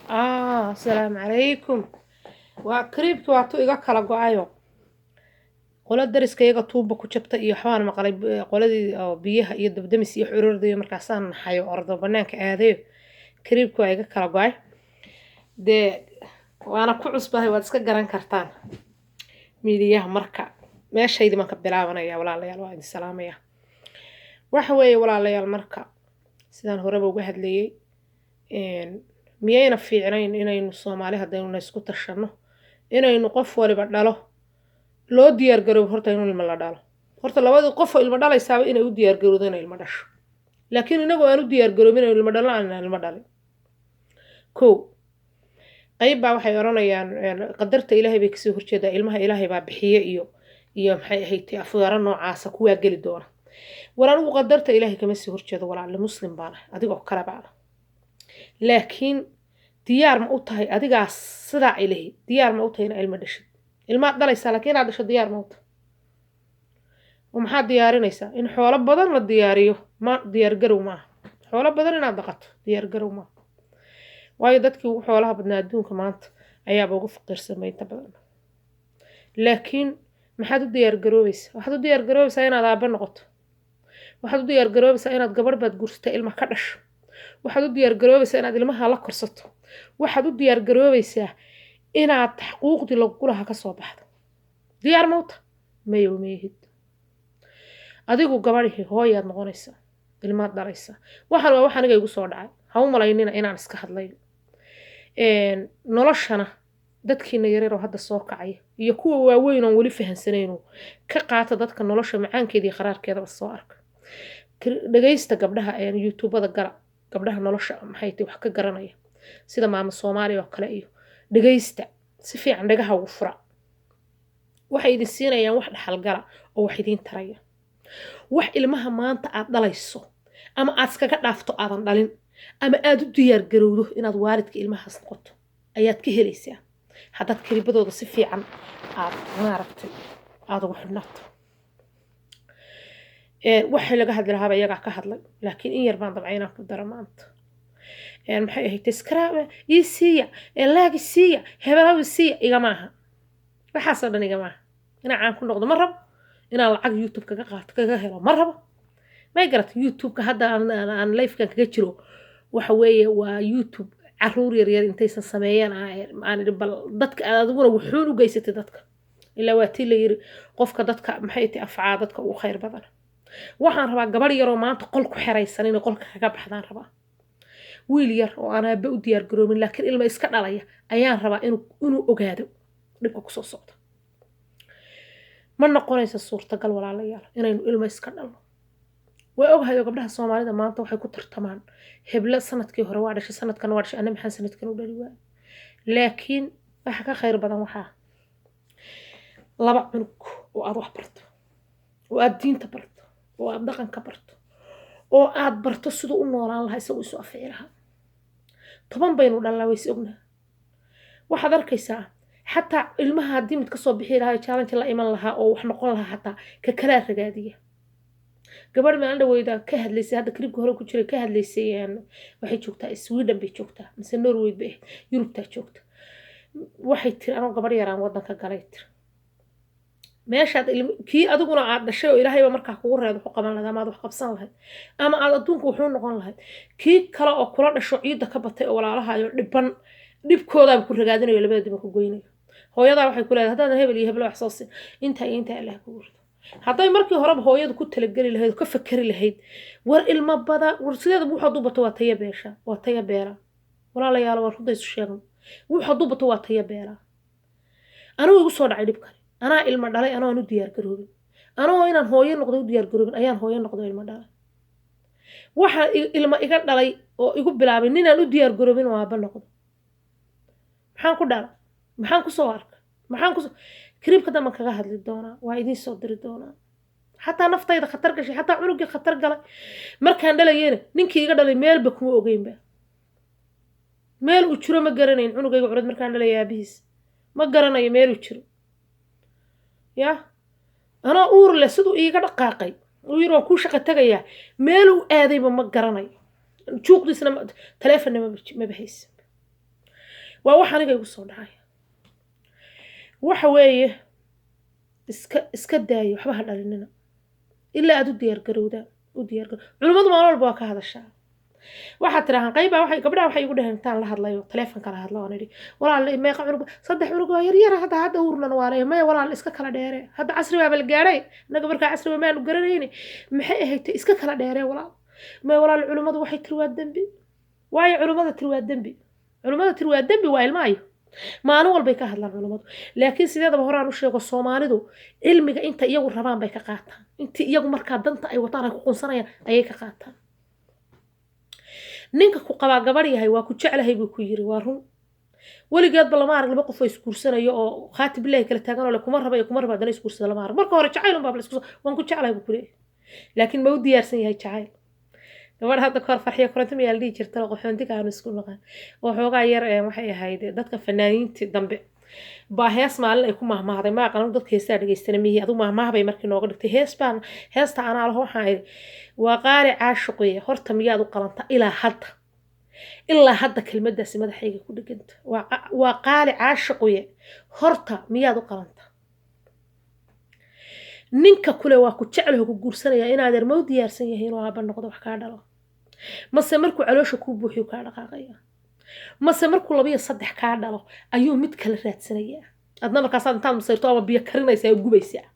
Asalaamu calaykum. Waa kriibki, waatuu iga kala go-ayo. Qolo dariska iyaga tuuba ku jabta iyo waxbaan maqlay, qoladii oo biyaha iyo dabdamis iyo xururdayo. Markaasaan naxayo, ordo banaanka aadayo, kriibki waa iga kala go-ay. Dee waana ku cusbahay, waad iska garan kartaan miidiyaha. Marka meeshaydii baan ka bilaabanaya. Walaalayaal, waa idin salaamaya. Waxa weeye, walaalayaal, marka sidaan horeba uga hadlayay, miyayna fiicnayn inaynu Soomaali haddaynu isku tashanno, inaynu qof waliba dhalo, loo diyaargaroobo horta inuu ilmo la dhalo? Horta labadii qofoo ilmo dhalaysaaba inay u diyaargarowdo inay ilmo dhasho, laakiin inagoo aan u diyaargaroobin inaynu ilmo dhalno, aanan ilmo dhalin. Kow qayb baa waxay odhanayaan qadarta Ilaahay bay kasoo horjeedaa, ilmaha Ilaahay baa bixiye iyo maxay ahayd, afgaaro noocaasa kuwaa geli doona. War, anigu qadarta Ilaahay kama soo horjeedo, walaalle, Muslim baan ahay, adigoo kale baana, laakiin diyaar ma u tahay adigaas sidaa ilahi? Diyaar ma u tahay inaa ilmo dhashid? Ilmaad dhalaysaa, laakiin inaad dhasho diyaar ma u tahay? Oo maxaad diyaarinaysaa? In xoolo badan la diyaariyo ma diyaargarow maaha? Xoolo badan inaad dhaqato diyaargarow maaha, waayo dadkii ugu xoolaha badnaa adduunka maanta ayaaba ugu faqiirsanba inta badan. Laakiin maxaad u diyaargaroobaysaa? Waxaad u diyaargaroobaysaa inaad aabba noqoto. Waxaad u diyaargaroobaysaa inaad gabadh baad guursatay ilma ka dhasho. Waxaad u diyaargaroobaysaa inaad ilmaha la korsato. Waxaad u diyaargaroobaysaa inaad xuquuqdii lagulaha ka soo baxdo. Diyaar mawta mayow meehid adigu gabadhihii hooyaad noqonaysaa, ilmaad dhalaysaa. Waxaan waa wax aniga igu soo dhacay, ha u malaynina inaan iska hadlayo. Noloshana dadkiina yaryaroo hadda soo kacaya iyo kuwa waaweyn oon weli fahansanayno, ka qaata dadka nolosha macaankeeda iyo qaraarkeedaba soo arka. Dhagaysta gabdhaha YouTubada gala, gabdhaha nolosha maxay tahay wax ka garanaya, sida Maama Soomaaliya oo kale iyo dhagaysta si fiican, dhagaha ugu fura. Waxay idin siinayaan wax dhaxalgala oo wax idiin taraya, wax ilmaha maanta aad dhalayso ama aad iskaga dhaafto aadan dhalin, ama aad u diyaargarowdo inaad waalidka ilmahaas noqoto ayaad ka helaysaa haddaad karibadooda si fiican aad maaragtay aada ugu xidhnaato. Waxay laga hadli lahaaba iyagaa ka hadlay, laakiin in yar baan dabcay inaan ku daro maanta. Maxay ahayd, subscribe ii siiya, like siiya, hebelawi siiya, igama aha waxaasoo dhan, igama aha. Inaan caan ku noqdo ma rabo, inaan lacag YouTube kaga qaato, kaga helo ma rabo. May garata? YouTube-ka hadda aan live-kan kaga jiro waxa weeye waa YouTube caruur yaryar intaysan sameeyeen aan idhi bal dadka aad adiguna wuxuun u geysatay dadka. Ilaa waa tii la yiri qofka dadka maxay tahay afcaa dadka ugu khayr badan. Waxaan rabaa gabadh yaroo maanta qol ku xeraysan inay qolka kaga baxdaan rabaa. Wiil yar oo aan aabbe u diyaar garoobin laakiin ilma iska dhalaya ayaan rabaa inuu ogaado dhibka kusoo socda. Ma noqonaysa suurtagal, walaalayaal, inaynu ilmo iska dhalno. Waa ogahay oo gabdhaha Soomaalida maanta waxay ku tartamaan: heblo sanadkii hore waa dhashay, sanadkan waa dhashay, anna maxaan sanadkan u dhali waayay? Laakiin waxa ka khayr badan waxaa laba cunug oo aad wax barto, oo aad diinta barto, oo aad dhaqanka barto, oo aad barto siduu u noolaan lahaa, isagu isu afici lahaa. 10 baynu dhalnaa, ways ognaha. Waxaad arkaysaa xataa ilmaha haddii mid kasoo bixi lahaa, challenge la iman lahaa oo wax noqon lahaa, xataa ka kalaa ragaadiya. Gabadh maalin dhaweyda ka hadlaysay, hadda clip-ka hore ku jiray ka hadlaysay, waxay joogtaa Sweden bay joogtaa mise Norway bay ahayd, Yurubtaa joogta. Waxay tiri, anoo gabadh yaraan waddanka galay, tiri, meeshaad kii adiguna aad dhashay oo Ilaahayba markaa kugu reed waxu qaban lahayd ama aad wax qabsan lahayd ama aad adduunka wuxuu noqon lahayd, kii kale oo kula dhasho ciidda ka batay oo walaalahayo dhiban dhibkoodaaba ku ragaadinayo, labada diba ku goynayo. Hooyadaa waxay ku leedahay, haddaadan hebel iyo heblo wax soo siin, intaa iyo intaa Allah kugu rido. Hadday markii horeba hooyadu ku talageli lahayd oo ka fakeri lahayd, war ilmo badan, war sideedaba wuxuu hadduu bato waa taya beesha, waa taya beela. Walaalayaal, war runta isu sheegno, wuxuu hadduu bato waa taya beela. Anigu igu soo dhacay dhibkani. Anaa ilmo dhalay anoo aan u diyaar garoobin, anoo inaan hooyo noqdo u diyaar garoobin ayaan hooyo noqdo, ilmo dhalay. Waxaa ilmo iga dhalay oo igu bilaabay ninaan u diyaar garoobin oo aabba noqdo. Maxaan ku dhala? Maxaan kusoo arkay? Maxaan kusoo clip-ka damban kaga hadli doonaa, waa idiin soo diri doonaa. Xataa naftayda khatar gashay, xataa cunugii khatar galay. Markaan dhalayena ninkii iga dhalay meelba kuma ogeynba, meel uu jiro ma garanayn. Cunugayga curad markaan dhalaya aabihiis ma garanayo meeluu jiro. Ya anoo uur leh siduu iiga dhaqaaqay, uu yiri waan kuu shaqo tagayaa, meeluu aadayba ma garanayo, juuqdiisna taleefonna maba haysan. Waa wax aniga igu soo dhacay. Waxa weeye, iska daayo, waxba ha dhalinina ilaa aad u diyaargarowdaan, u diyaargarow. Culimmadu maalin walba waa ka hadashaa. Waxaad tidhahaan qayba waxay gabdhaha waxay igu dhaheen intaan la hadlayo, taleefonka la hadlo, aan idhi: "Walaal, meeqa cunug?" "Saddex cunug waa yaryara hadda, hadda uurnan waa leeyahay." "Maya walaal, iska kala dheere, hadda casri baaba la gaadhay, innaga markaa casriba maanu garanayni." Maxay ahayd? "Iska kala dheere walaal." "Maya walaal, culimmadu waxay tiri waa dembi." Waayo culimmada tiri waa dembi, culimmada tiri waa dembi waa ilmaayo. Maalin walbay ka hadlaan culummadu, laakiin sideedaba horaan u sheego, Soomaalidu cilmiga inta iyagu rabaan bay ka qaataan, intii iyagu markaa danta ay wataan ay ku qunsanayaan ayay ka qaataan. Ninka ku qabaa gabadh yahay, "Waa ku jeclahay," buu ku yiri. Waa run, weligeedba lama arag laba qof oo isguursanayo oo khaati billahi kala taagan oo le kuma raba iyo kuma raba, haddana isguursada lama arag. Marka hore jacayl unbaa la isku, "Waan ku jeclahay," buu ku leeyahay, laakiin ma u diyaarsan yahay jacayl? Gabadh hadda kahor Farxiyo Koronto mayaa la dhihi jirta, qaxoontiga aanu isku naqan oo xoogaa yar waxay ahayd dadka fanaaniintii dambe baa hees maalin ay ku mahmaahday. Ma aqaan, dadka heestaa dhegeystana mihi. Adigu mahmaah bay markii nooga dhigtay. Hees baan heesta anaa laho, waxaan idhi: "Waa qaali caashuqiye, horta miyaad u qalantaa?" Ilaa hadda, ilaa hadda kelmadaasi madaxayga ku dheganta. "Waa qaali caashuqiye, horta miyaad u qalantaa?" Ninka kule "Waa ku jeclaho," ku guursanaya, inaadeer ma u diyaarsan yahay inuu aaba noqdo, wax kaa dhalo? Mase markuu caloosha kuu buuxiyo kaa dhaqaaqaya? Mase markuu labiyo saddex kaa dhalo ayuu mid kale raadsanayaa? Adna markaasaad intaad masayrto ama biyo karinaysaa oo gubaysaa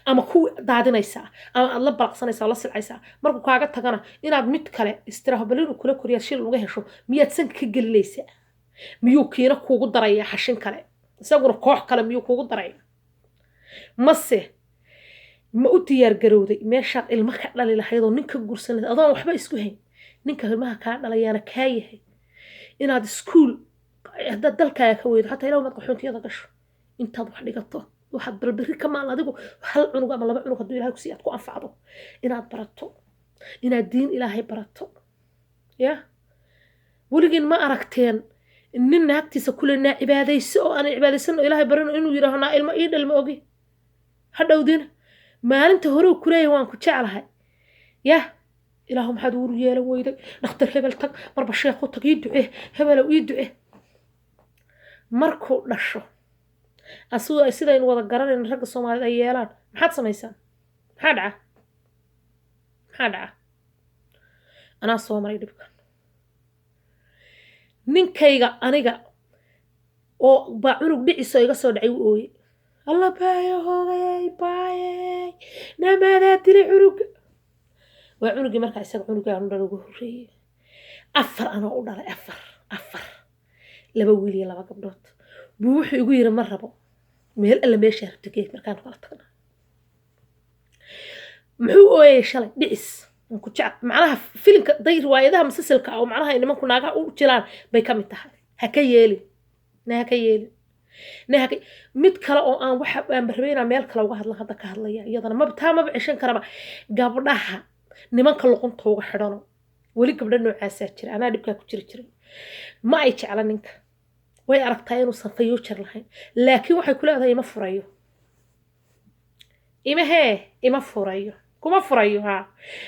ama ku daadinaysaa ama aad la balaqsanaysaa oo la silcaysaa. Markuu kaaga tagana inaad mid kale istiraaho bal inuu kula koriyaad shil uga hesho, miyaad sanka ka gelinaysaa? Miyuu kiina kuugu darayaa xashin kale? Isaguna koox kale miyuu kuugu daraya? Mase ma u diyaar garowday meeshaad ilmo ka dhali lahayd oo nin ka guursan lahayd, adoon waxba isku hayn, ninka ilmaha kaa dhalayaana kaa yahay, inaad iskuul haddaad dalkaaga ka weydo xataa ilaw maad qaxoontiyada gasho, intaad wax dhigato, waxaad balberri ka maal adigu hal cunug ama laba cunug hadduu Ilahay kusiiyo aad ku anfacdo, inaad barato, inaad diin Ilaahay barato? Ya weligiin ma aragteen nin naagtiisa kule "Naa cibaadayso," oo aanay cibaadaysan oo Ilaahay barin, inuu yidhaaho "Naa ilmo ii dhal"? Ma ogi hadhowdina maalinta horeu kuleeyahay "Waan ku jeclahay." Yah, Ilaahu maxaad uuru yeelan weyday? Dhakhtar hebel tag, marba sheekhu tag, "Ii ducee hebelow, ii ducee." Markuu dhasho, asigoo ay sidaynu wada garanayno ragga Soomaaliyed ay yeelaan, maxaad samaysaan? Maxaa dhaca? Maxaa dhaca? Anaa soo maray dhibkan. Ninkayga aniga oo baa cunug dhiciso iga soo dhacay, u ooye: "Alla baayo, hoogayay, baayay, namaadaa dilay cunuga." Waa cunugii markaa isaga cunugaa aanu dhalay ugu horreeyey, afar anoo u dhalay, afar afar, laba wiil iyo laba gabdhood, buu wuxuu igu yiri: "Ma rabo, meel alle meeshaa rabto geed." Markaan kala tagna muxuu ooyay? Shalay dhicis ku jecel. Macnaha filimka day, riwaayadaha musalsalka oo macnaha ay nimanku naagaha u jiraan bay ka mid tahay. Ha ka yeelin na, ha ka yeelin na, ha ka. Mid kale oo aan waxa aan rabay inaan meel kale uga hadlan hadda ka hadlaya, iyadana maba taa maba ceshan karaba. Gabdhaha nimanka luqunta uga xidhano, weli gabdho noocaasaa jira, anaa dhibkaa ku jiri jiray. Ma ay jecla ninka, way aragtaa inuusan future lahayn, laakiin waxay ku leedahay: "Ima furayo, ima hee, ima furayo, kuma furayo." Haa,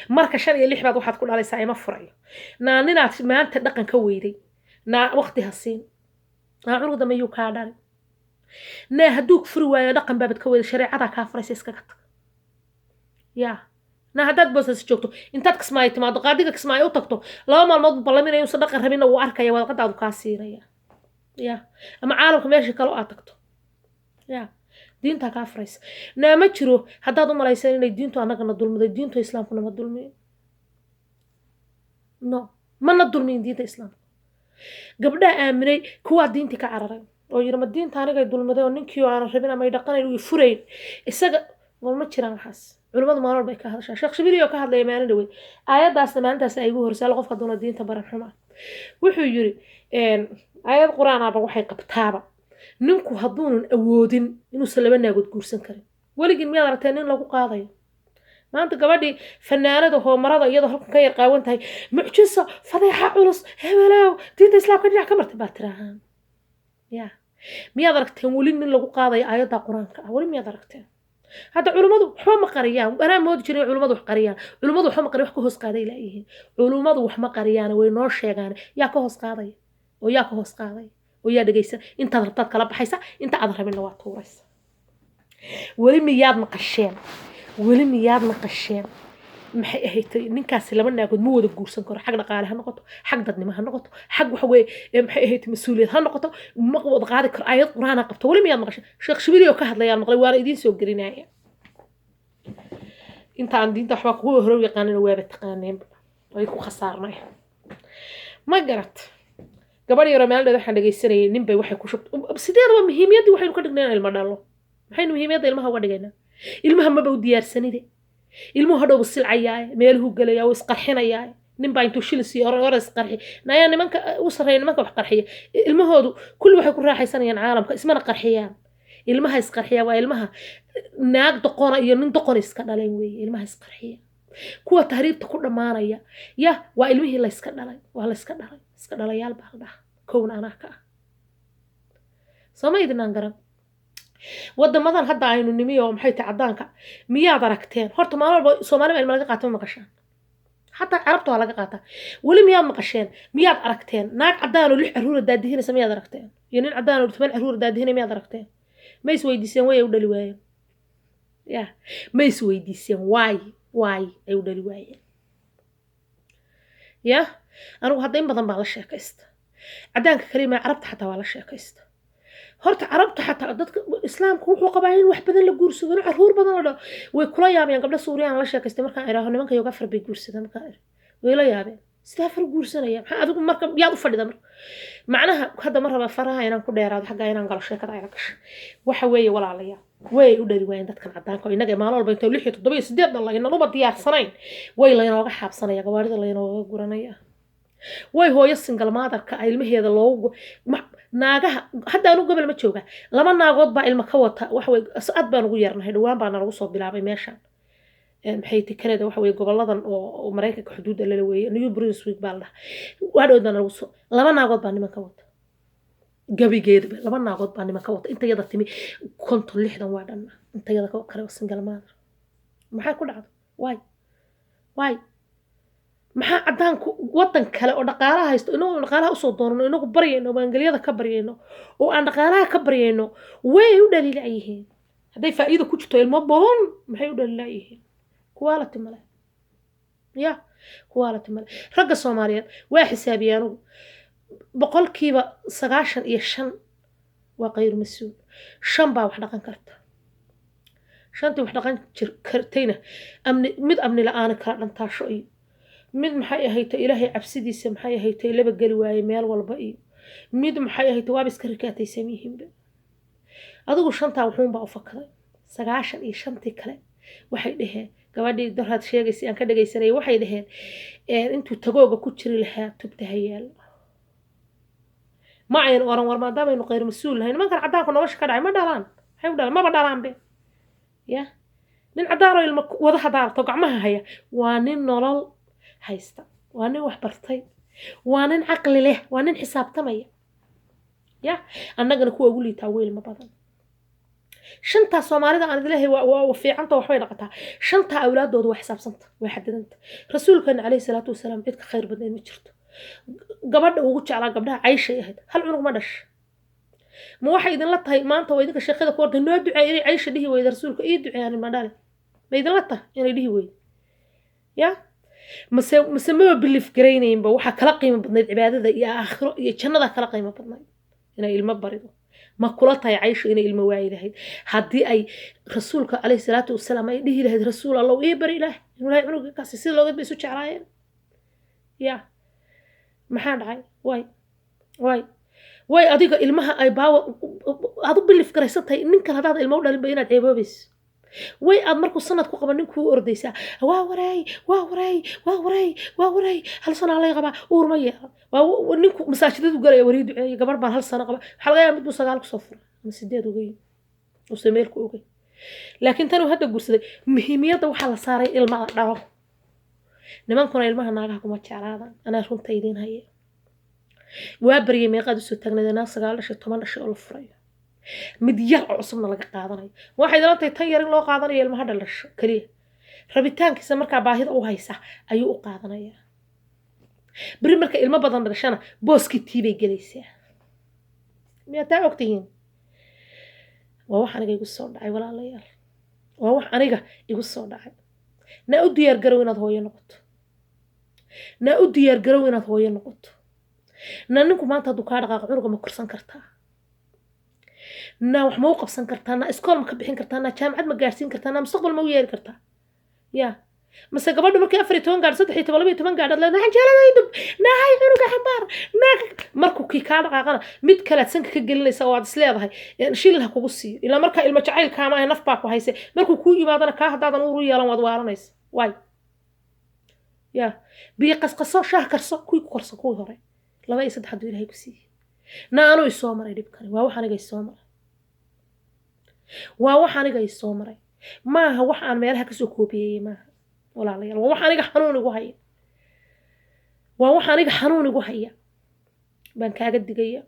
marka shan iyo lix baad waxaad ku dhalaysaa "Ima furayo." Naa ninaad maanta dhaqan ka weyday, naa waqti ha siin, naa cunug dambe yuu kaa dhalay. Naa hadduu furi waayo, dhaqan baabad ka weyday, shareecadaa kaa furaysa, iskaga tag. Yaa naa, haddaad Boosas joogto, intaad Kismaayo timaado, qaadiga Kismaayo u tagto, 2 maalmood buu ballaminaya, uusan dhaqan rabinna wuu arkaya, warqadaadu kaa siinaya. Ya ama caalamka meesha kale aad tagto, ya diintaa kaa furaysa. Naa ma jiro haddaad u malaysaan inay diintu annagana dulmiday. Diintu Islaamku nama dulmiyo, no, mana dulmiyin diinta Islaamka. Gabdhaha aaminay kuwaa diintii ka cararay oo yiri: "Ma diinta anigay dulmiday oo ninkii oo aanan rabin ama ay dhaqanayn uu furayn isaga?" War ma jiraan waxaas. Culimmadu maalin walba ay ka hadashaa. Sheekh Shibiri oo ka hadlaya maalin dhaweyd aayaddaasna, maalintaas ay igu horreysay alla qofka doona diinta baran xuma, wuxuu yiri aayad Qur-aanaaba waxay qabtaaba ninku hadduunan awoodin inuusan laba naagood guursan karin. Weligiin miyaad aragtee nin lagu qaadayo maanta gabadhii fanaanada hoomarada iyadoo halkan ka yar qaawan tahay, "Mucjiso, fadeexa culus, hebelow, diinta Islaamka dhinac ka martay," baa tirahaan? Ya miyaad aragteen weli nin lagu qaadayo aayadda Qur-aanka ah? Weli miyaad aragteen? Hadda culummadu waxba ma qariyaan. Anaa moodi jiray culummadu wax qariyaan. Culummadu waxba ma qariyan, wax ka hoos qaaday laayihiin. Culummadu wax ma qariyaan, way noo sheegaan. Yaa ka hoos qaadaya oo yaa ka hoos qaadaya? Oo yaa dhegaysan? Intaad rabtaad kala baxaysa, inta aadan rabinna waa tuuraysa. Weli miyaad maqasheen? Weli miyaad maqasheen? Maxay ahayd, ninkaasi laba naagood ma wada guursan karo. Xag dhaqaale ha noqoto, xag dadnimo ha noqoto, xag waxa weeye maxay ahayd, mas-uuliyad ha noqoto, ma wada qaadi karo. Aayad Qur-aan ha qabto. Weli miyaad maqasheen? Sheekh Shibili oo ka hadlayaan maqlay, waana idiin soo gelinaya. Inta aan diinta waxbaa kugu hore u yaqaanina, waaba taqaaneenba, way ku khasaarnay. Ma garat? Gabadh yaroo maalin waxaan dhegaysanayay, nin bay waxay ku shubta. Sideedaba muhiimiyaddii waxaynu ka dhignay in ilmo dhalo. Maxaynu muhiimiyadda ilmaha uga dhigaynaa? Ilmaha maba u diyaarsanide. Ilmuhu hadhowba silcayaaye, meeluhu gelaya, wuu isqarxinayaa. Nin baa intuu shilin siiyo hore hore isqarxi nayaa. Nimanka u sarreeya, nimanka wax qarxiya, ilmahoodu kulli waxay ku raaxaysanayaan caalamka, ismana qarxiyaan. Ilmaha isqarxiya waa ilmaha naag doqona iyo nin doqon iska dhaleen weeye. Ilmaha isqarxiya, kuwa tahriibta ku dhammaanaya, ya waa ilmihii layska dhalay. Waa layska dhalay, iska dhalayaal baa la dhaha. Kowna anaa ka ah. Sooma idinaan garan? Wadamadan hadda aynu nimi oo maxay tahay, caddaanka, miyaad aragteen? Horta maalin walba Soomaali baa ilma laga qaata, ma maqashaan? Xataa Carabta waa laga qaataa. Weli miyaad maqasheen? Miyaad aragteen naag caddaan oo lix carruura daadihinaysa? Miyaad aragteen? Iyo nin caddaan oo 10 carruura daadihinaya, miyaad aragteen? Ma is weydiiseen way ay u dhali waayeen? Ya, ma is weydiiseen waay ay u dhali waayeen? Ya, anigu hadda in badan baan la sheekaysta caddaanka kalima, Carabta xataa waa la sheekaysta. Horta Carabta xataa dadka Islaamka wuxuu qabaa in wax badan la guursado, in caruur badan la dhalo. Way kula yaabayaan. Gabdha Suuriyaan la sheekaystay, markaan idhaaho nimanka yoga afar bay guursadaan, markaan idhi, way la yaabeen. Sidee afar guursanaya? Maxaa adigu marka yaad u fadhida? Marka macnaha hadda ma raba faraha inaan ku dheeraado, xaggaa inaan galo, sheekada ayla gasho. Waxa weeye, walaalayaal, way u dhali waayeen dadkan caddaanka oo innaga maalin walba inta lix iyo toddoba iyo sideed dhalla inaan uba diyaarsanayn, way laynooga xaabsanaya, gawaarida laynooga guranaya. Way hooyo single motherka ah ilmaheeda loogu naagaha. Hadda anu gobol ma jooga, laba naagood baa ilma ka wata. Waxa wey, aad baan ugu yarnahay. Dhowaan baa nalagu soo bilaabay meeshan. Maxay ti, Canada waxa weye, goboladan oo Maraykanka xuduudda lala weeye, New Brunswick baa la dhahaa. Waa dhoweed baa nalagu soo, laba naagood baa niman ka wata. Gabigeedaba laba naagood baa niman ka wata. Inta yada timi 50, 60 waa dhanna. Inta yada kale single mother. Maxay ku dhacdo? Waay, waay, maxaa caddaanku waddan kale oo dhaqaalaha haysto, inagu dhaqaalaha usoo doonano, inagu baryayno, maangelyada ka baryayno oo aan dhaqaalaha ka baryayno, way u dhaliilacyihiin? Hadday faa'iido ku jirto ilmo badan, maxay u dhaliilacyihiin? Quality male, ya quality male. Ragga Soomaaliyeed waa xisaabiyey anugu, 95% waa qayr mas-uul, 5 baa wax dhaqan karta. Shantii wax dhaqan jir kartayna, amni mid amni la-aana kala dhantaasho, iyo mid maxay ahayta, Ilaahay cabsidiisa maxay ahaytay laba geli waaye meel walba, iyo mid maxay ahayta waaba iska rikaataysan yihiinba. Adigu shantaa wuxuunbaa u fakaday. 95-tii kale waxay dhaheen, gabadhii daraad sheegaysay aan ka dhagaysanayay, waxay dhaheen intuu tagooga ku jiri lahaa tubta ha yaalo. Ma aynu oran war maadaamaynu qayr mas-uul nahay. Nimankan caddaanka nolosha ka dhacay ma dhalaan. Maxay u dhalaan? Maba dhalaanbe. Ya, nin caddaan oo ilmo wada hadaarto gacmaha haya waa nin nolol haysta, waa nin wax bartay, waa nin caqli leh, waa nin xisaabtamaya. Ya, annagana kuwa ugu liitaa weylma badan. Shantaa Soomaalida aan idlehay waa fiicanta, waxbay dhaqataa. Shantaa awlaadooda waa xisaabsanta, waa xadidanta. Rasuulkeena caleyhi salaatu wasalaam cid ka khayr badnayd ma jirto. Gabadha ugu jeclaa gabdhaha Cayshay ahayd. Hal cunug ma dhasha. Ma waxay idinla tahay maanta waa idinka sheekada ku horta noo duceey inay Caysha dhihi weyda rasuulka ii duceeyaan ma dhale? Ma idinla tahay inay dhihi weyda? Ya, mase maba believe garaynaynba. Waxaa kala qiimo badnayd cibaadada iyo aakhiro iyo jannada kala qiimo badnayd inay ilmo barido. Ma kula tahay Caysho inay ilmo waayi lahayd haddii ay rasuulka caleyhi salaatu wasalaam ay dhihi lahayd, "Rasuul Allow, ii bari Ilaah inuu Ilahay cunuga kaasi"? Sida loogeed bay isu jeclaayeen. Ya, maxaa dhacay? Waay, waay, way adiga ilmaha ay baawa aad u believe garaysan tahay ninkan haddaad ilmo u dhalinba inaad ceeboobayso. Way aad markuu sanad ku qaba ninkuu ordaysaa, "Waa wareey, waa wareey, waa wareey, waa wareey, hal sanaa lay qabaa, uur ma yeelan." Waa ninku masaajidadu galaya, warii duceeya, gabar baan hal sano qaba. Waxaa laga yaaba mid buu 9 kusoo furay ama 8 ogey, uusan meel ku ogey. Laakiin tan uu hadda guursaday, muhiimiyadda waxaa la saaray ilmaha dhalo. Nimankuna ilmaha naagaha kuma jeclaadaan. Anaa runta idiin haya. Waa baryay, meeqaad usoo taagnayd naag 9 dhashay, 10 dhashay oo la furayo, mid yar oo cusubna laga qaadanayo? Waxay idila tahay tan yar in loo qaadanayo ilmaha dhaldhasho keliya? Rabitaankiisa markaa baahida u haysa ayuu u qaadanayaa. Beri marka ilmo badan dhashana booskii tii bay gelaysaa. Miyaad taa ogtihiin? Waa wax aniga igu soo dhacay, walaalayaal, waa wax aniga igu soo dhacay. Naa u diyaar garow inaad hooyo noqoto, naa u diyaar garow inaad hooyo noqoto. Naa ninku maanta hadduu kaa dhaqaaqo, cunuga ma korsan kartaa? Naa wax ma u qabsan kartaa? Naa iskool ma ka bixin kartaa? Naa jaamacad ma gaarsiin kartaa? Naa mustaqbal ma u yeeri kartaa? Ya mase gabadhu markii 14 gaadho, 13, 12 gaadho, leedahay xanjeeladaydu, nahay cunuga xambaar. Naa markuu kii kaa dhaqaaqana, mid kalead sanka ka gelinaysa oo aad is leedahay shilin ha kugu siiyo. Ilaa markaa ilmo jacaylkaama ahe, naf baa ku hayse. Markuu kuu yimaadana kaa haddaadan uur u yeelan, waad waalanaysa. Waay ya biyo qasqaso, shaah karso, kuwii ku korso, kuwii hore laba iyo saddex hadduu Ilaahay ku siiyey. Na anuu isoo maray dhibkani, waa wax aniga isoo maray, waa wax aniga isoo maray. Maaha wax aan meelaha kasoo koobiyeeyey maaha, walaalayaal. Waa wax aniga xanuun igu haya, waa wax aniga xanuun igu haya baan kaaga digaya.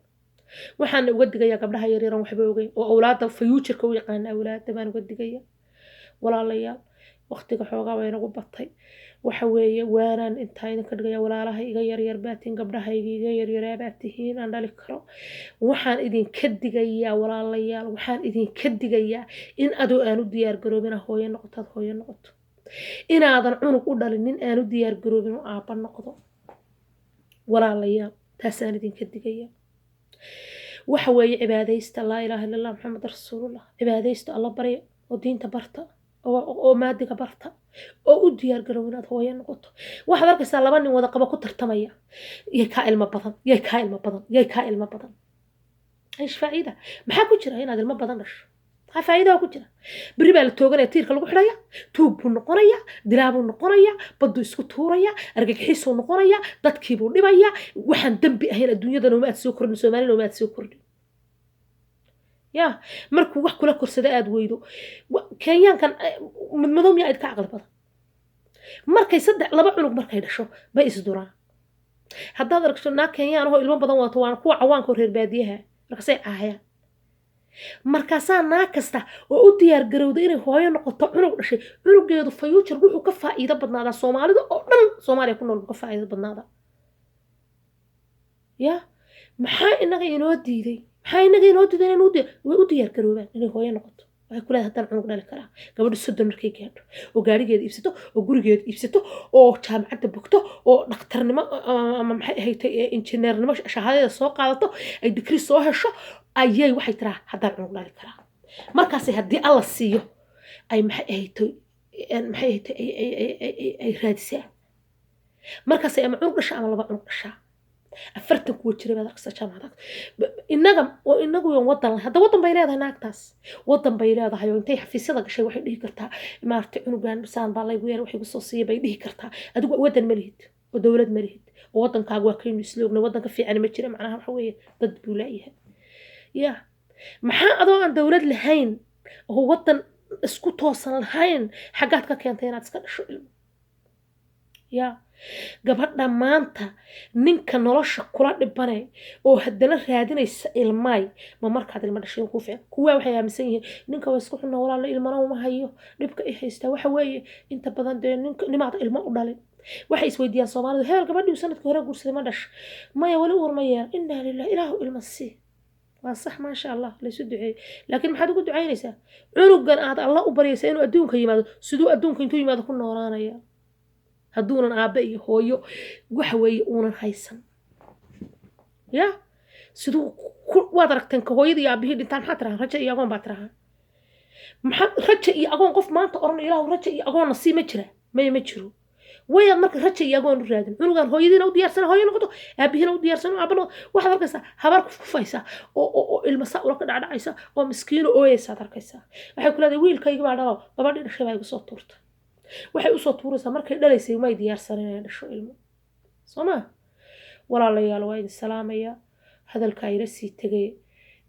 Waxaana uga digayaa gabdhaha yaryaran waxba ogeyn oo awlaadda future-ka u yaqaana, awlaadda baan uga digaya, walaalayaal. Waqtiga xoogaa bay nagu batay. Waxa weeye, waanaan intaa idinka dhigaya. Walaalaha iga yaryar baa tihiin, gabdhahayga iga yaryaraa baa tihiin aan dhali karo. Waxaan idinka digayaa, walaalayaal, waxaan idinka digayaa in adoo aan u diyaar garoobin hooyo noqoto, aad hooyo noqoto, inaadan cunug u dhalin nin aan u diyaar garoobin oo aabba noqdo. Walaalayaal, taasaan idinka digaya. Waxa weeye, cibaadaysta, laa ilaaha illa Allah, Maxamed rasuulullah. Cibaadaysta, Alla barya oo diinta barta oo maadiga barta oo u diyaar garow inaad hooyo noqoto. Waxaad arkaysaa laba nin wada qaba ku tartamaya: yay kaa ilmo badan, yay kaa ilmo badan, yay kaa ilmo badan. Aysh faa'iida? Maxaa ku jira inaad ilmo badan dhasho? Maxaa faa'iidaa ku jira? Berri baa la tooganaya, tiirka lagu xidhaya, tuug buu noqonaya, dilaa buu noqonaya, badduu isku tuuraya, argagixisuu noqonaya, dadkiibuu dhibaya. Waxaan dembi ahayn adduunyada nooma aad soo kordhin, Soomaalina nooma aad soo kordhin. Ya markuu wax kula korsada aad weydo, Kenyaankan madmadow miyaa idinka caqli badan? Markay saddex, laba cunug markay dhasho bay isduraan. Haddaad aragto naag Kenyaan ahoo ilmo badan wadato, waana kuwa cawaanka oo reer baadiyaha, markaasay caayaan. Markaasaa naag kasta oo u diyaar garowda inay hooyo noqoto, cunug dhashay, cunugeedu future wuxuu ka faa'iido badnaadaa Soomaalida oo dhan. Soomaaliya ku nool buu ka faa'iido badnaadaa. Ya maxaa inaga inoo diiday? Maxaa inaga inoo diiday inaynu way u diyaar garoobaan inay hooyo noqoto? Waxay ku leedahay haddaan cunug dhali karaa. Gabadhu 30 markay gaadho oo gaarigeeda iibsato oo gurigeeda iibsato oo jaamacadda bogto oo dhakhtarnimo ama maxay ahayd injineernimo shahaadadeeda soo qaadato, ay digri soo hesho, ayay waxay tiraa haddaan cunug dhali karaa. Markaasay haddii Alla siiyo ay maxay ahayd maxay ahayd ay raadisaa. Markaasay ama cunug dhashaa ama laba cunug dhashaa. 40 kuwa jiray baad arkaysaa jaamacada. Innaga oo inagu yoon wadan lahay, hadda wadan bay leedahay naagtaas, wadan bay leedahay oo intay xafiisyada gashay waxay dhihi kartaa, maaragtay, cunugan saan baa laygu yeelay, wax igu soo siiya bay dhihi kartaa. Adigu wadan ma lihid oo dowlad ma lihid oo wadankaaga waa kaynu isla ogna, wadanka fiican ma jira. Macnaha waxa weeye, dad buu leeyahay. Ya maxaa adoo aan dowlad lahayn oo wadan isku toosan lahayn, xaggaad ka keentay inaad iska dhasho ilmo? Ya gabadha maanta ninka nolosha kula dhibane oo haddana raadinaysa ilmaay, ma markaad ilmo dhashay kuu fiican? Kuwaa waxay aaminsan yihiin ninka waa isku xunna, walaalo, ilmana uma hayo, dhibka i haystaa waxa weeye inta badan dee ninka nimaad ilmo u dhalin. Waxay isweydiiyaan Soomaalidu: hebel gabadhii sanadkii hore guursaday ma dhasha? Maya, weli uur ma yeelan. Innaa lilah, Ilaahu ilma sii. Waa sax, maasha Allah, laysu duceeyey. Laakiin maxaad ugu ducaynaysaa cunugan aad Alla u baryaysaa inuu adduunka yimaado? Siduu adduunka intuu yimaado ku noolaanaya hadduunan aabbe iyo hooyo waxa weeye uunan haysan? Ya siduu waad aragteen ka hooyadii iyo aabihii dhintaan, maxaa tirahaan? Raja iyo agoon baa tirahaan. Maxaa raja iyo agoon? Qof maanta oran Ilaahu raja iyo agoonna sii ma jira? Maya, ma jiro. Wayaad marka raja iyo agoon u raadin cunugaan hooyadiina u diyaarsan hooyo noqoto, aabihiina u diyaarsan aabba noqoto. Waxaad arkaysaa habaar kufkufaysa oo ilma saa ula ka dhacdhacaysa oo miskiino ooyaysaad arkaysaa. Waxay ku leedahay wiilkayga baa dhalo, gabadhii dhashay baa igu soo tuurtay. Waxay usoo tuuraysaa markay dhalaysay may diyaarsan inay dhasho ilmo, soo maa? Walaalayaal, waa idin salaamayaa. Hadalkaa ila sii tegay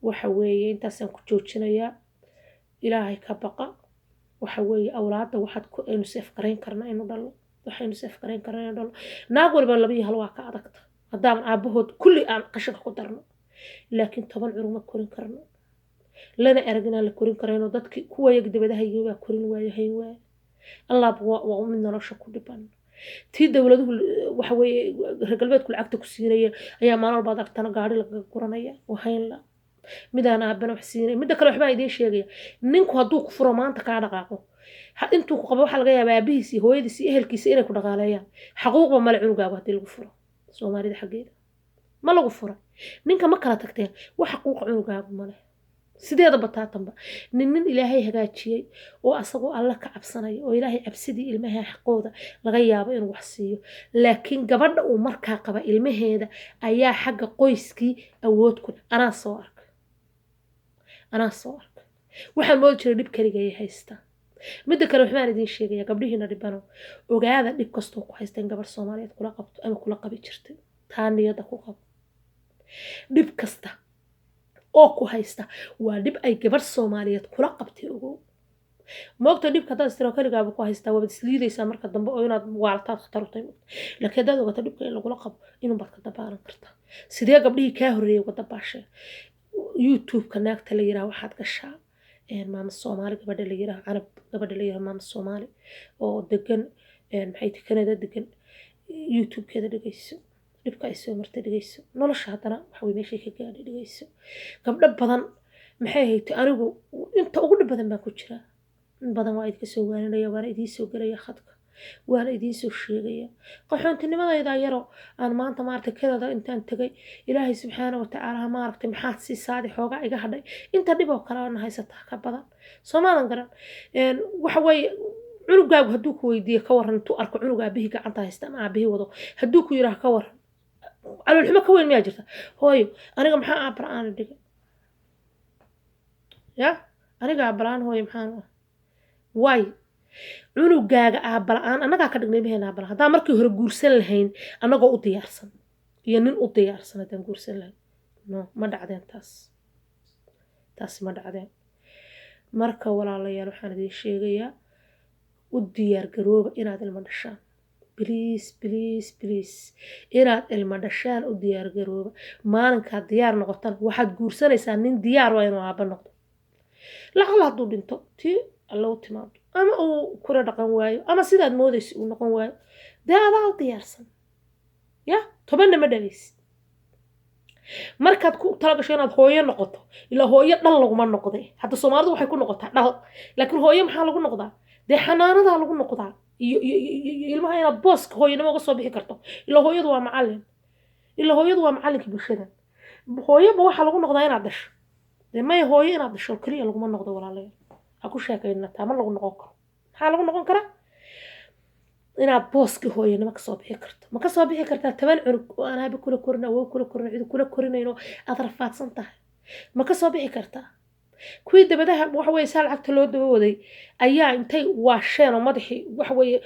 waxa weeye intaasaan ku joojinayaa. Ilaahay ka baqa. Waxa weeye, awlaadda waxaad ku aynu seef garayn karna inu dhalo, waxaynu seef garayn karna inu dhalo. Naag waliba laba iyo hal waa ka adagta haddaaban aabbahood kulli aan qashinka ku darno, laakiin 10 cunug ma korin karno, lana arag inaan la korin karayno. Dadki kuwa yaga dabadaha yimi baa korin waayo, hayn waayo. Allaaba waa mid nolosha ku dhiban. Tii dowladuhu waxa weeye reer galbeedku lacagta ku siinaya ayaa maalin walba aragtana gaari lagaga guranaya oo hayn la. Midaan aabana wax siinay. Midda kale, waxbaan idiin sheegaya: ninku hadduu ku furo, maanta kaa dhaqaaqo, intuu ku qabo waxaa laga yaabaa aabihiis iyo hooyadiis iyo ehelkiisa inay ku dhaqaaleeyaan. Xaquuqba male cunugaagu haddii lagu furo. Soomaalida xaggeeda ma lagu furay ninka, ma kala tagteen, wax xaquuqa cunugaagu male. Sideedaba taatanba nin Ilaahay hagaajiyey oo asagoo Alla ka cabsanaya oo Ilaahay cabsidii ilmaha xaqooda laga yaabo inuu wax siiyo, laakiin gabadha uu markaa qaba ilmaheeda ayaa xagga qoyskii awood ku. Anaa soo arkay, anaa soo arkay. Waxaan moodi jiray dhib keligaya haystaa. Midda kale, waxbaan idiin sheegaya: gabdhihiina dhibano, ogaada, dhib kastoo ku haysta in gabadh Soomaaliyeed kula qabto ama kula qabi jirtay. Taa niyadda ku qabo. Dhib kasta oo ku haysta waa dhib ay gabadh Soomaaliyeed kula qabtay, ogow. Moogta, dhibka haddaad istiro keligaaba ku haystaa, waad isliidaysaa marka dambe oo inaad waaltaad khatar u tahay. Laakiin haddaad ogato dhibka in lagula qabo, inuunbaad ka dabaalan kartaa. Sidee gabdhihii kaa horreeyay uga dabaasheen? YouTube-ka naagta la yiraah waxaad gashaa Maama Soomaali, gabadha la yiraah Canab, gabadha la yiraah Maama Soomaali oo degan, maxay tahay, Canada degan. YouTube-keeda dhegeyso, dhibka ay soo martay dhegeyso, nolosha haddana waxa wey meeshay ka gaadhay dhegeyso. Gabdho badan, maxay haytay, anigu inta ugu dhib badan baan ku jiraa. In badan waa idinka soo waaninaya, waana idiin soo gelaya khadka, waana idiin soo sheegaya. Qaxoontinimadayda yaroo aan maanta, maaragtay, Canada intaan tegay, Ilaahay subxaana watacaala, maaragtay, maxaad siisaadi xoogaa iga hadhay. Inta dhib oo kale oona haysataa ka badan, soomaadan garan. Waxa weeye, cunugaagu hadduu ku weydiiyo, ka waran, intuu arko cunug aabihii gacanta haysta ama aabihii wado, hadduu ku yidhaah, ka waran, caloolxumo ka weyn miyaa jirta? "Hooyo, aniga maxaa aabala-aan dhigay ya? Aniga aabala-aan, hooyo, maxaan u ah?" Waay, cunugaaga aabala-aan annagaa ka dhignay maheena aabala. Haddaan markii hore guursan lahayn annagoo u diyaarsan iyo nin u diyaarsan, haddaan guursan lahayn, no, ma dhacdeen taas, taasi ma dhacdeen. Marka walaalayaal, waxaan idiin sheegayaa, u diyaar garooba inaad ilmo dhashaan. Please, please, please, inaad ilmo dhashaan u diyaar garooba. Maalinkaad diyaar noqotaan, waxaad guursanaysaa nin diyaar waa inuu aabba noqdo. Lacala hadduu dhinto, tii Alle u timaado, ama uu kula dhaqan waayo, ama sidaad moodaysa uu noqon waayo, dee adaa u diyaarsan ya. 10-na ma dhalaysid. Markaad ku talagasho inaad hooyo noqoto, ilaa hooyo dhal laguma noqde. Hadda Soomaalidu waxay ku noqotaa dhal, laakiin hooyo maxaa lagu noqdaa? Dee xanaanadaa lagu noqdaa iyo ilmaha inaad booska hooyanimo uga soo bixi karto. Ilaa hooyadu waa macallin, ilaa hooyadu waa macallinka bulshada. Hooyoba waxaa lagu noqdaa inaad dhasho. Dee maya, hooyo inaad dhasho keliya laguma noqdo, walaalayaal, ha ku sheekayna. Taa ma lagu noqon karo. Maxaa lagu noqon karaa? Inaad booskii hooyanimo kasoo bixi karto. Ma kasoo bixi kartaa 10 cunug oo aan aabe kula korin, awow kula korin, cidi kula korinayno, aad rafaadsan tahay? Ma kasoo bixi kartaa? Kuwii dabadaha, waxa weye, saa lacagta loo daba waday ayaa intay waasheen oo madaxii, waxa weeye,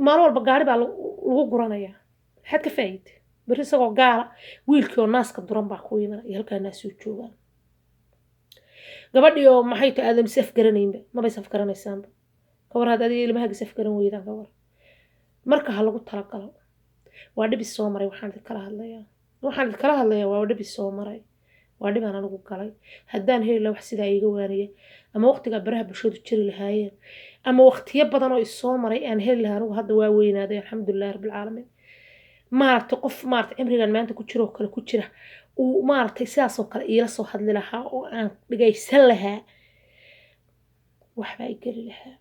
maalin walba gaari baa lagu guranayaa. Maxaad ka faa'iiday? Beri isagoo gaala, wiilkii oo naaska duran baa ku imanaya halkaa naasuu joogaan. Gabadhii oo, maxay tahay, aadam is afgaranaynba, maba is afgaranaysaanba. Kawar had adiga ilmahaaga is afgaran weydaan, kawar. Marka ha lagu talagalo. Waa dhib is soo maray. Waxaan idinkala hadlayaa waa dhib is soo maray, waa dhibaan anigu galay. Haddaan heli lahaa wax sidaa iiga waaniya, ama waqtigaa baraha bulshadu jiri lahaayeen, ama waqtiyo badan oo isoo maray aan heli lahaa. Anigu hadda waa weynaaday, alxamdulilahi rabbilcaalamiin. Maaragtay, qof, maaragtay, cimrigan maanta ku jiro oo kale ku jira uu, maaragtay, sidaasoo kale iila soo hadli lahaa oo aan dhigaysan lahaa, waxbaa i geli lahaa,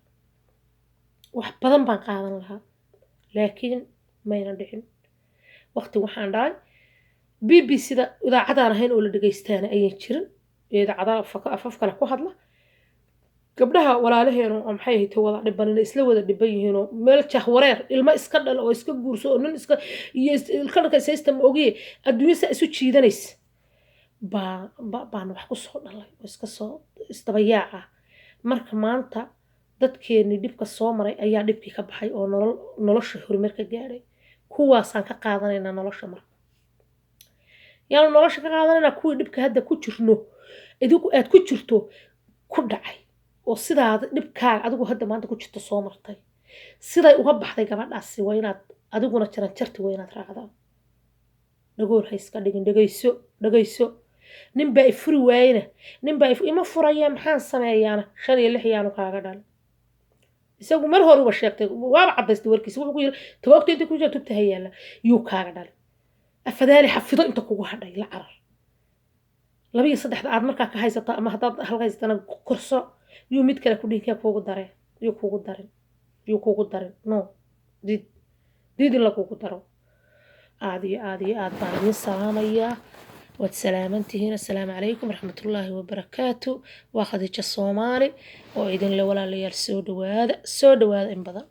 wax badan baan qaadan lahaa, laakiin mayna dhicin. Waqti waxaan dhalay BBC-da idaacadaan ahayn oo la dhegaystaana ayan jirin, idaacadaha afaf kale ku hadla. Gabdhaha walaalaheenu oo, maxay ahayd, wada dhiban, inay isla wada dhiban yihiinoo meel jahwareer, ilmo iska dhal oo iska guurso oo nin iska iyo ilka dharka ishaysta, ma ogiye, adduunyo saa isu jiidanaysa baa baan wax ku soo dhalay oo iska soo isdabayaac ah. Marka maanta dadkeenii dhibka soo maray ayaa dhibkii ka baxay oo nolol, nolosha horumar ka gaadhay. Kuwaasaan ka qaadanaynaa nolosha. Marka yaanu nolosha ka qaadanaynaa kuwii dhibka hadda ku jirno, idinku aad ku jirto ku dhacay, oo sidaad dhibkaaga adigu hadda maanta ku jirto soo martay, siday uga baxday gabadhaasi, waa inaad adiguna jaranjarti, waa inaad raacdaa. Dhagool ha iska dhigin. Dhegayso, dhegayso. Nin baa i furi waayena, nin baa ima furaya, maxaan sameeyaana? Shan iyo lix yaanu kaaga dhalin. Isagu mar horuba sheegtay, waaba cadaystay warkiisa. Wuxuu ku yiri, tagoogta inta ku jira tubta ha yaalla, yuu kaaga dhalin. Afadaali xafido inta kugu hadhay, la carar. Laba iyo saddexda aad markaa ka haysato, ama haddaad hal haysatana korso. Yuu mid kale ku dhihinkee kuugu dareen? Yuu kuugu darin, yuu kuugu darin. No, diid, diid in lagugu daro. Aad iyo aad iyo aad baan idin salaamayaa. Waad salaamantihiin. Assalaamu calaykum waraxmatullaahi wabarakaatu. Waa Khadiijo Soomaali oo idinle. Walaalayaal, soo dhawaada, soo dhawaada in badan.